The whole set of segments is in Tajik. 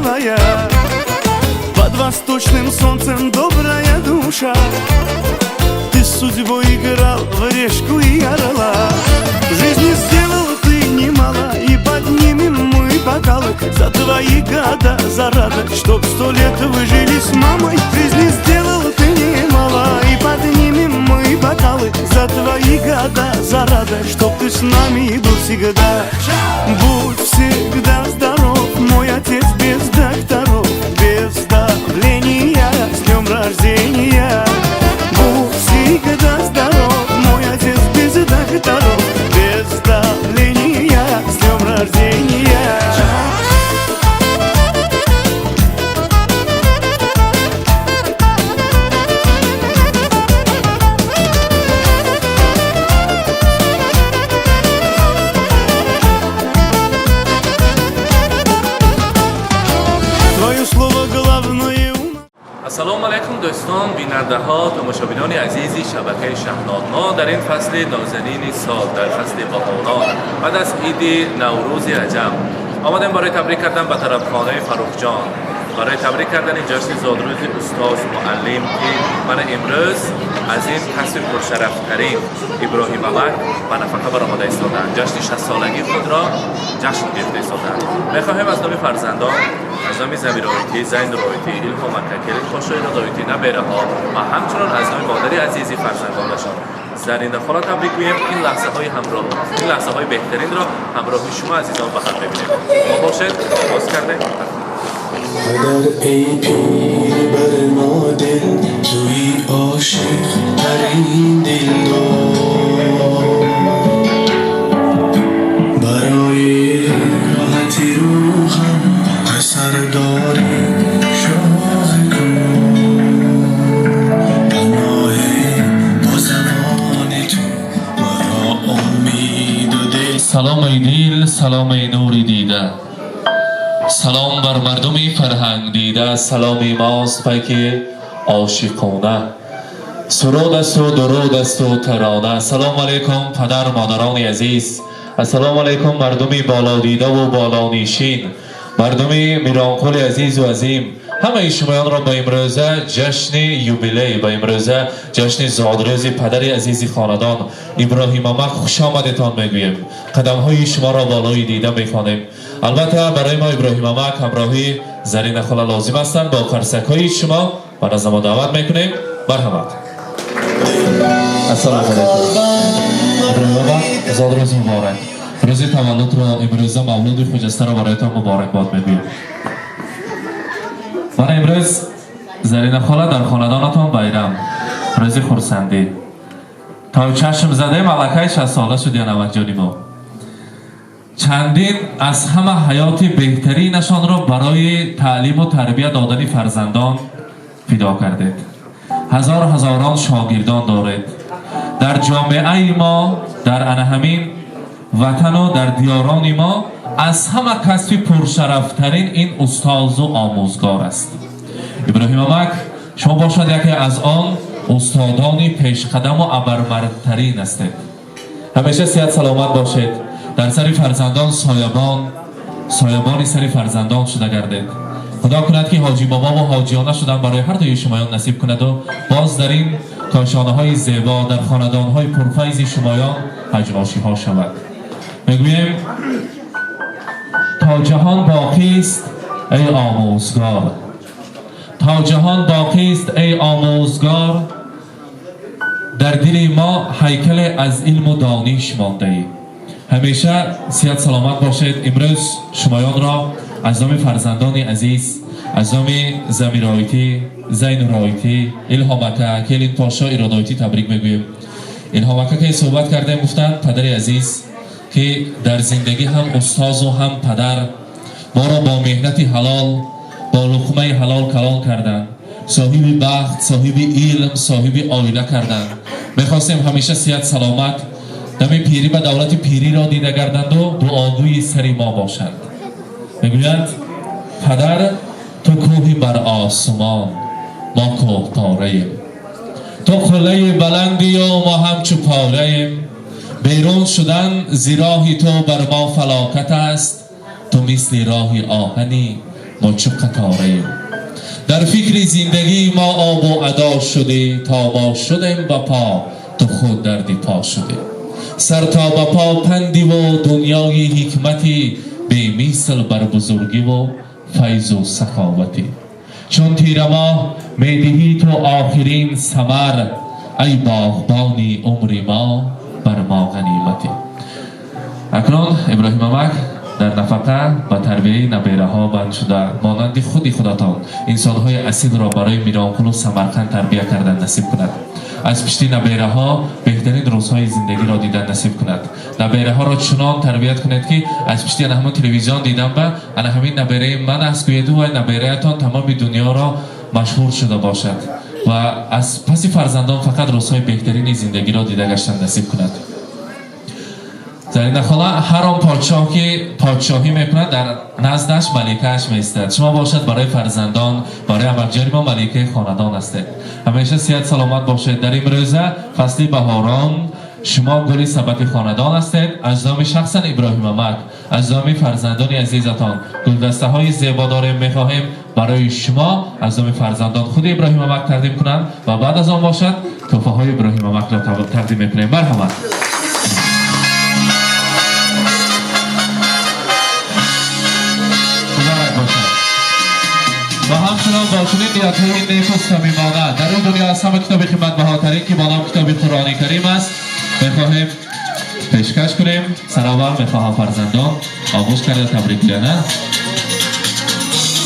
милая, под восточным солнцем добрая душа. Ты с судьбой играл в решку и орла. В жизни сделал ты немало, и поднимем мы бокалы за твои года, за радость, чтоб 100 лет вы жили с мамой. В жизни сделал ты немало, и поднимем мы бокалы за твои года, за радость, чтоб ты с нами был всегда. Будь всегда здоров, мой отец, без докторов, без давления, с днем рождения. Будь всегда здоров, мой отец, без докторов, без давления, с днем рождения. Твое слово главное у нас. Ассалому алайкум, дӯстон, бинандаҳо, тамошобинони азизи шабакаи Шаҳнод. Мо дар ин фасли нозанини сол, дар фасли баҳорон, баъд аз иди Наврӯзи Аҷам омадем барои табрик кардан ба тарабхонаи Фаррухҷон, барои табрик кардани ҷашни зодрӯзи устоз, муаллим, ки мана имрӯз аз ин касби пуршарафтарин Иброҳим амак ба нафақа баромада истодаанд, ҷашни шастсолагии худро ҷашн гирифта истодаанд. Мехоҳем аз номи фарзандон, аз номи Замироитӣ, Зайнуроитӣ, Илҳомака, келинпошои Родоитӣ, набераҳо ва ҳамчунон аз номи модари азизи фарзандонашон Заринахола табрик гӯем. Ин лаҳзаҳои ҳамроҳ, ин лаҳзаҳои беҳтаринро ҳамроҳи шумо азизон ба ҳам мебинем. Мо бошед, оғоз кардем. پدر ای پیر برنا دل، تویی عاشق ترین دلدار. برای راحتی روحم پسر داری شاه کن. پناه با زبان تو مرا امید و دل. Салом, эй дил, салом, эй нури дида, салом бар мардуми фарҳанг дида. Саломи мост пайки ошиқона, суруд асту дуруд асту тарона. Ассалому алайкум, падар, модарони азиз. Ассалому алайкум, мардуми болодидаву болонишин, мардуми Миронқули азизу азим. Ҳамаи шумоёнро ба имрӯза ҷашни юбилей, ба имрӯза ҷашни зодрӯзи падари азизи хонадон Иброҳим амак хушомадетон мегӯем. Қадамҳои шуморо болои дида мехонем. Албатта, барои мо Иброҳим амак ҳамроҳи Зарина хола лозим ҳастанд. Бо қарсакҳои шумо ба назди мо даъват мекунем. Марҳамат. Ассалому алайкум, Иброҳим амак, зодрӯз муборак! Рӯзи таваллудро, имрӯза мавлуди хуҷастаро бароятон муборакбод мегӯем. Мана имрӯз, Зарина хола, дар хонадонатон байрам, рӯзи хурсандӣ. То чашм задаем, аллакай 60сола шуд янавакҷони мо. Чандин аз ҳама ҳаёти беҳтаринашонро барои таълиму тарбия додани фарзандон фидо кардед. Ҳазор ҳазорон шогирдон доред дар ҷомеаи мо, дар ана ҳамин ватану дар диёрони мо. Аз ҳама касби пуршарафтарин ин устозу омӯзгор аст. Иброҳим амак, шумо бошад, яке аз он устодони пешқадаму абармардтарин ҳастед. Ҳамеша сиҳат саломат бошед, дар сари фарзандон соябон, соябони сари фарзандон шуда гардед. Худо кунад, ки ҳоҷӣ бобову ҳоҷиёна шудан барои ҳар дуи шумоён насиб кунаду боз дар ин кошонаҳои зебо, дар хонадонҳои пурфайзи шумоён ҳаҷошиҳо шавад. Мегӯем: то ҷаҳон боқист, эй омӯзгор, то ҷаҳон боқист, эй омӯзгор, дар дили мо ҳайкале аз илму дониш мондаӣ. Ҳамеша сиҳат саломат бошед. Имрӯз шумоёнро аз номи фарзандони азиз, аз номи Замироитӣ, Зайнуроитӣ, Илҳомака, келинпошо Иродоитӣ табрик мегӯем. Илҳомака, ки суҳбат кардем, гуфтанд: «Падари азиз, ки дар зиндагӣ ҳам устозу ҳам падар, моро бо меҳнати ҳалол, бо луқмаи ҳалол калон карданд, соҳиби бахт, соҳиби илм, соҳиби оила карданд. Мехостем ҳамеша сиҳат саломат, дами пирӣ ба давлати пириро дида гарданду дуогӯи сари мо бошанд». Мегӯянд: «Падар, ту кӯҳи бар осмон, мо кӯҳпораем, ту қуллаи баландию мо ҳамчу пораем. Берун шудан зи роҳи ту бар мо фалокат аст, ту мисли роҳи оҳанӣ, Мо чу қатораем. Дар фикри зиндагии мо обу адо шудӣ, то мо шудем ба по, ту худ дарди по шудӣ. Сар то ба по пандиву дунёи ҳикматӣ, бемисл бар бузургиву файзу саховатӣ. Чун тирамоҳ медиҳӣ ту охирин самар, ай боғбони умри мо бар мо ғаниматӣ. Акнун Иброҳим амак дар нафақа ба тарбияи набераҳо банд шуда, монанди худи худатон инсонҳои асилро барои Миронқулу Самарқанд тарбия кардан насиб кунад. Аз пишти набераҳо беҳтарин рӯзҳои зиндагиро дидан насиб кунад. Набераҳоро чунон тарбият кунед, ки аз пишти ана ҳамон телевизион дидан ба ана ҳамин набераи ман аст гӯеду вай набераятон тамоми дунёро машҳур шуда бошад ва аз паси фарзандон фақат рӯзҳои беҳтарини зиндагиро дида гаштан насиб кунад. Зарина хола, ҳар он подшоҳ ки подшоҳӣ мекунад, дар наздаш маликааш меистад. Шумо бошад барои фарзандон, барои амакҷони мо маликаи хонадон ҳастед. Ҳамеша сиҳат саломат бошед. Дар имрӯза фасли баҳорон шумо гули сабати хонадон ҳастед. Аз номи шахсан Иброҳим амак, аз номи фарзандони азизатон гулдастаҳои зебо дорем, мехоҳем барои шумо аз номи фарзандон худи Иброҳим амак тақдим кунанд ва баъд аз он бошад тӯҳфаҳои Иброҳим амакро тақдим мекунем. Марҳамат. Муборак бошад. Ва ҳамчунон бо чунин ниятҳои неку самимона дар ин дунё аз ҳама китоби қиматбаҳотарин, ки бо ном китоби Қуръони Карим аст, мехоҳем пешкаш кунем. Сараввал мехоҳам фарзандон оғоз карда табрик гӯянд.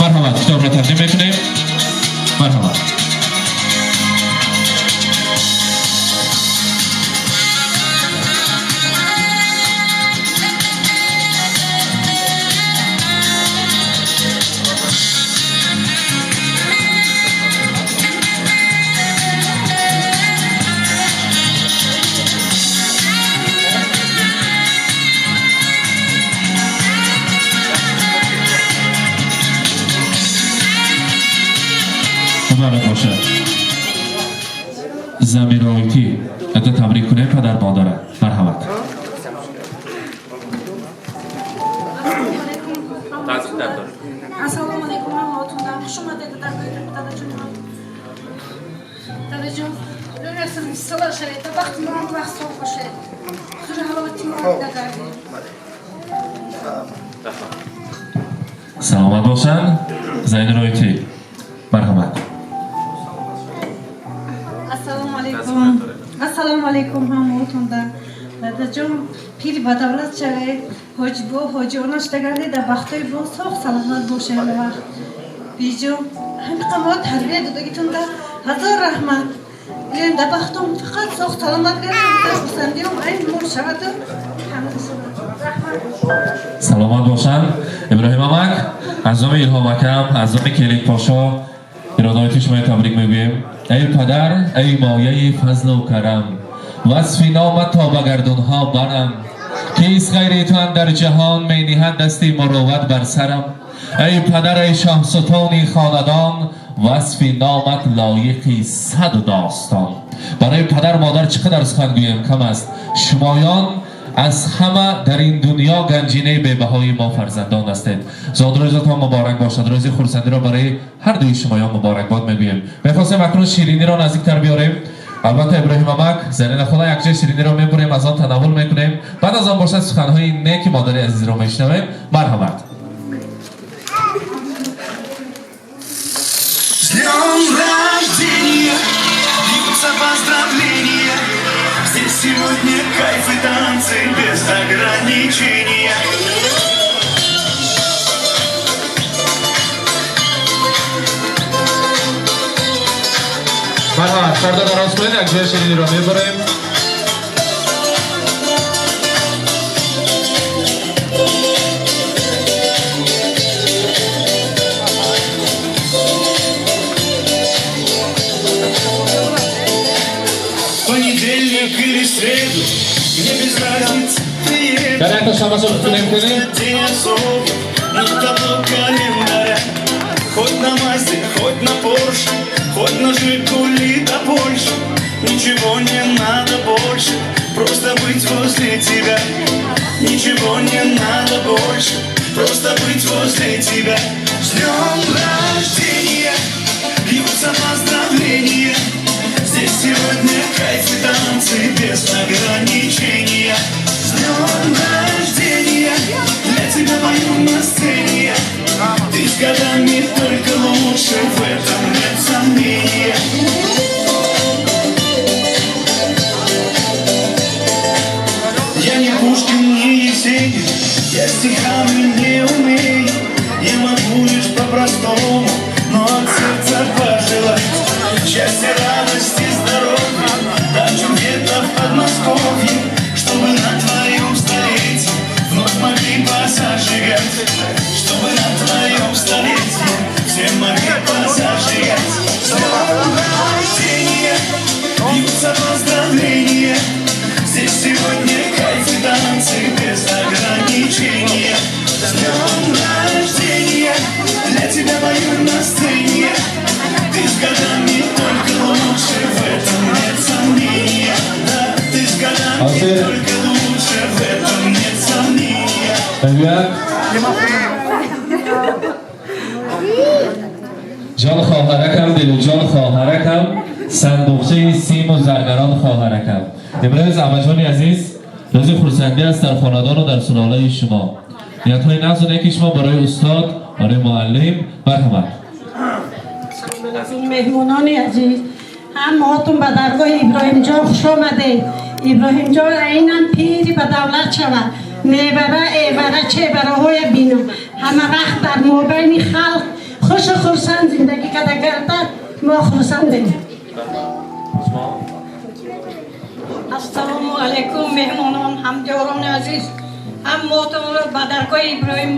Марҳамат, китобро тақдим мекунем. Марҳамат. Муборак бошад. Замироитӣ это табрик кунем падар модара. Марҳамат. Наздиктар дорем. Ассалому алайкум ҳамаатонда. Хуш омадед даргоҳи дадаҷонам. Дадаҷон, сола шавед, вақти мо ҳам вақт соф бошед. Хуши ҳаловати мо нагардед. Саломат бошанд. Зайнуроитӣ, марҳамат. Ассалому алайкум. Ассалому алайкум ҳамаатонда. Дадаҷон, пир ба давлат шавед, ҳоҷибо ҳоҷиона шуда гардед, дар бахтои бо соғ саломат бошед ҳама вақт. Биҷон, ҳамиқа мо тарбия додагитонда ҳазор раҳмат. Илоҳим дар бахтом фақат соғ саломат гардед, дар хурсандиём айн мо шаваду ҳама шавад. Раҳмат. Саломат бошанд. Иброҳим амак, аз номи Илҳом акам, аз номи Келин Пошо иродоити шуморо табрик мегӯем. Эй падар, эй мояи фазлу карам, васфи номат то ба гардунҳо барам. Кист ғайри ту андар ҷаҳон мениҳад дасти мурувват бар сарам. Эй падар, эй шоҳсутони хонадон, васфи номат лоиқи саду достон. Барои падар модар чӣ қадар сухан гӯем кам аст. Шумоён аз ҳама дар ин дунё ганҷинаи бебаҳои мо фарзандон ҳастед. Зодрӯзатон муборак бошад. Рӯзи хурсандиро барои ҳар дуи шумоён муборакбод мегӯем. Мехостем акнун шириниро наздиктар биёрем. Албатта Иброҳим амак, Зарина хола, якҷоя шириниро мебурем, аз он танаввул мекунем. Баъд аз он бошад суханҳои неки модари азизро мешунавем. Марҳамат. С днем рождения, льются поздравления. Здесь сегодня кайф и танцы без ограничения. Марҳамат, парда дароз кунед, якҷоя шириниро мебарем. Понедельник или среду, мне без разницы, приеду. Дар якта шамасо кунем кунем. День особый, на табло календаря. Хоть на Мазде, хоть на Порше, хоть на Жигули да больше. Ничего не надо больше, просто быть возле тебя. Ничего не надо больше, просто быть возле тебя. С днем рождения, льются поздравления. Здесь сегодня кайф и танцы без ограничения. С днем рождения, для тебя пою на сцене. Ты с годами только лучше, в этом нет сомнения. Я не Пушкин, не Есенин, я стихами не умею. Я могу лишь по-простому, но от сердца пожелать счастья, радости, здоровья, дачу где-то в Подмосковье, чтобы на твоем столетии вновь могли позажигать, чтобы на твоем столетии все могли позажигать. С днем рождения, льются поздравления. Здесь сегодня кайф и танцы без ограничения. С днем рождения, для тебя пою на сцене. Ты с годами только лучше, в этом нет сомнения. Да, ты с годами только лучше, в этом нет сомнения. Ҷон хоҳаракам, дилу ҷон хоҳаракам, сандуқчаи симу заргарон хоҳаракам. Имрӯз амаҷони азиз, рӯзи хурсандӣ аст дар хонадону дар сулолаи шумо. Ниятҳои нағзу неки шумо барои устод, барои муаллим. Марҳамат. Меҳмонони азиз, ҳамаатон ба даргоҳи Иброҳимҷон хуш омадед. Иброҳимҷон айнан пири ба давлат шавад, мевара, эвара, чебараҳоя бинам. Ҳама вақт дар мобайни халқ хушу хурсанд зиндагӣ карда гардад, мо хурсандем. Ассалому алайкум, меҳмонон, ҳамдиёрони азиз. Ҳамаатонро ба даргоҳи Иброҳим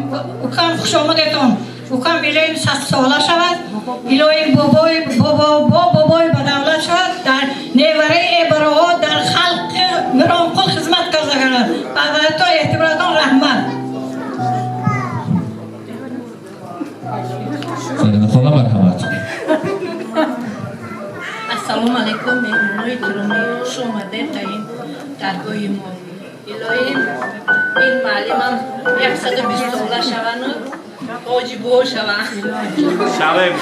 укам хуш омадетон. Укам илоҳим садсола шавад, илоҳим бобои бобои ба давлат шавад, дар невараи эбароҳо дар халқи Миронқул хизмат карда гардад. Ба то эътиборатон раҳмат. Зарина хола, марҳамат. Ассалому алайкум, меҳмонои гиромӣ, хуш омадед ба ин даргоҳи мо. Илоҳим ин муаллимам 120 сола шавану ҳоҷибо шаванд. Шавем.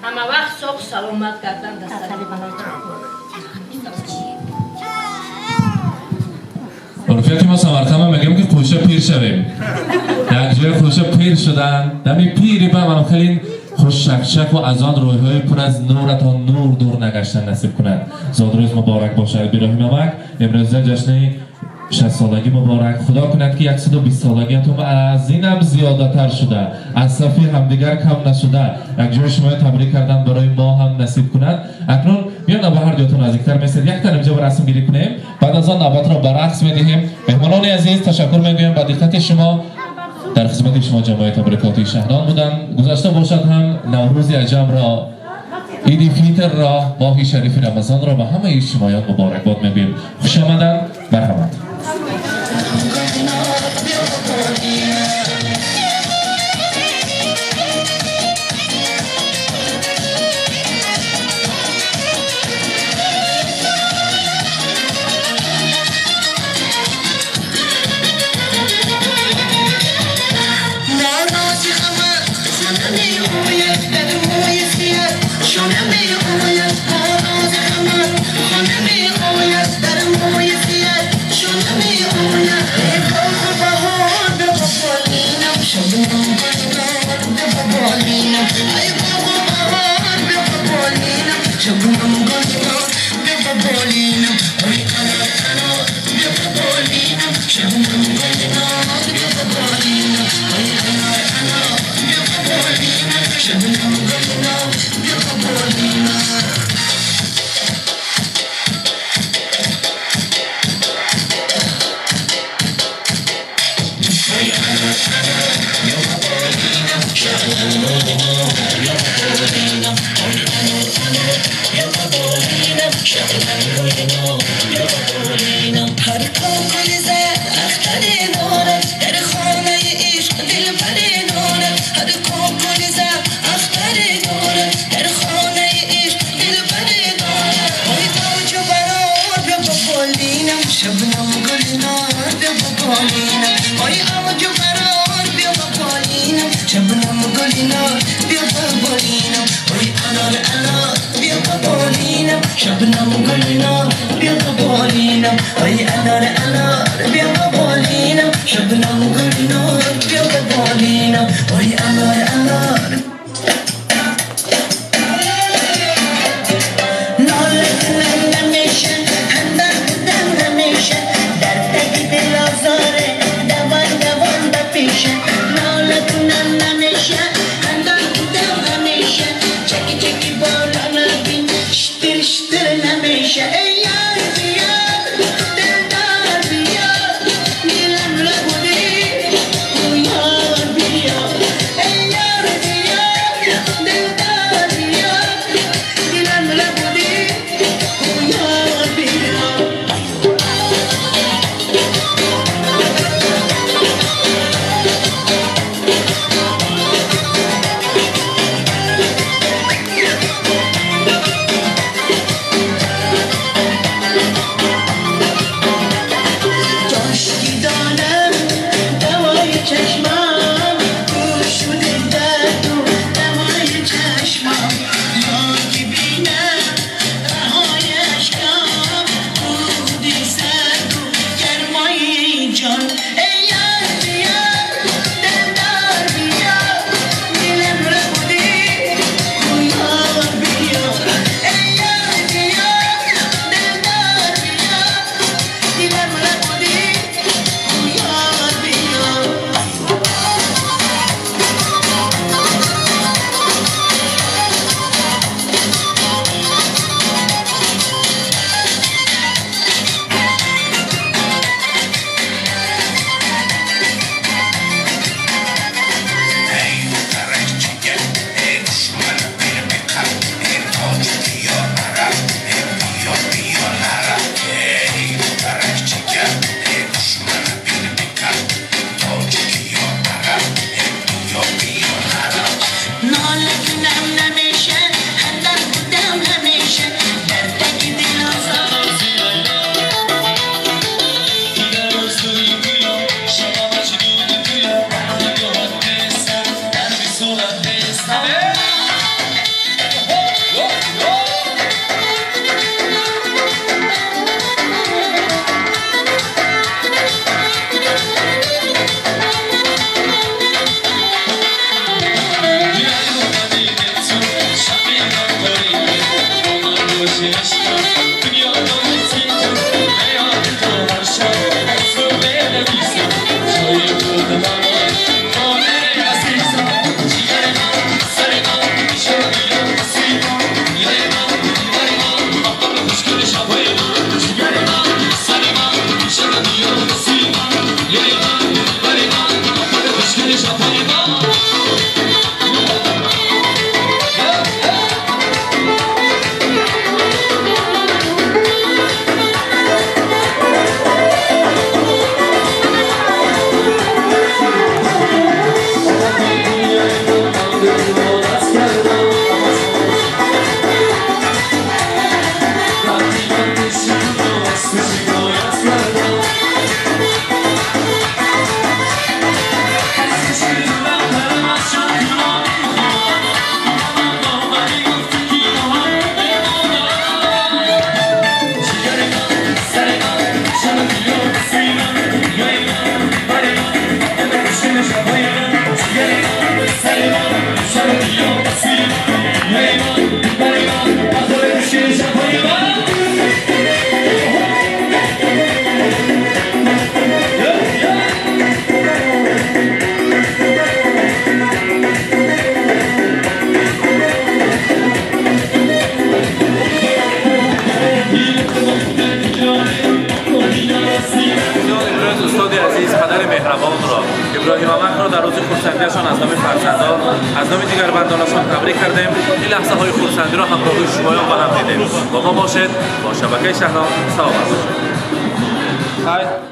Ҳама вақт соғ саломат гардан дастари. Урфияти мо Самарқанд мегӯем ки қӯша пир шавем. Як ҷои қӯша пир шудан, дами пири ба ман хеле хушшакшак ва аз он рӯйҳои пур аз нуратон нур дур нагаштан насиб кунад. Зодрӯз муборак бошад, Иброҳим амак. Имрӯза ҷашни 60 солагӣ муборак. Худо кунад ки 120 солагиятон аз инам зиёдатар шуда, аз сафи ҳамдигар кам нашуда, як ҷои шуморо табрик кардан барои мо ҳам насиб кунад. Акнун биём ба ҳар дуятон наздиктар месед, як тан инҷо ба расм гирӣ кунем, баъд аз он навбатро ба рақс медиҳем. Меҳмонони азиз, ташаккур мегӯем ба диққати шумо. Дар хизмати шумо ҷамоаи табрикоти Шаҳнон буданд. Гузашта бошад ҳам Наврӯзи аҷамро, Иди Фитрро, моҳи шарифи Рамазонро ба ҳамаи шумоён муборакбод мегӯем. Хуш омаданд, марҳамат. شبنم گلنار شبنم گلنار بیا بالینم، ای انار انار بیا بالینم، شبنم گلنار بیا بالینم، ای انار انار. ناله کنم نمیشه، همدم بودم نمیشه، در تک دل آزاره دوان دوان بپیشه. ناله کنم نمیشه، همدم بودم نمیشه، چکی چکی بالا نبین، شتر شتر نمیشه. ای یار بیا، دلدار بیا، دلم ربودی او یار بیا. ای یار بیا، دلدار بیا، دلم ربودی او یار بیا. کاشکی دانم دوای چشمم، گشوده درد و دوای چشمم، یا که بینم رهای اشکم، رود سرد و گرمای جان. ای یار بیا، دلدار بیا، دلم ربودی او یار بیا. ای یار بیا، دلدار بیا، دلم ربودی او یار بیا. ناله کنم نمیشه، همدم بودم همیشه، در تک دل آزار. امروز استاد عزیز، پدر مهربان را، ابراهیم امک را در روز خرسندیشان از نام فرزندان، از نام دیگر بندانشان تبریک کردیم. این لحظه های خرسندی را همراه شمایان با هم دیدیم. با ما باشید، با شبکه شهناز سلامت باشید. خیر.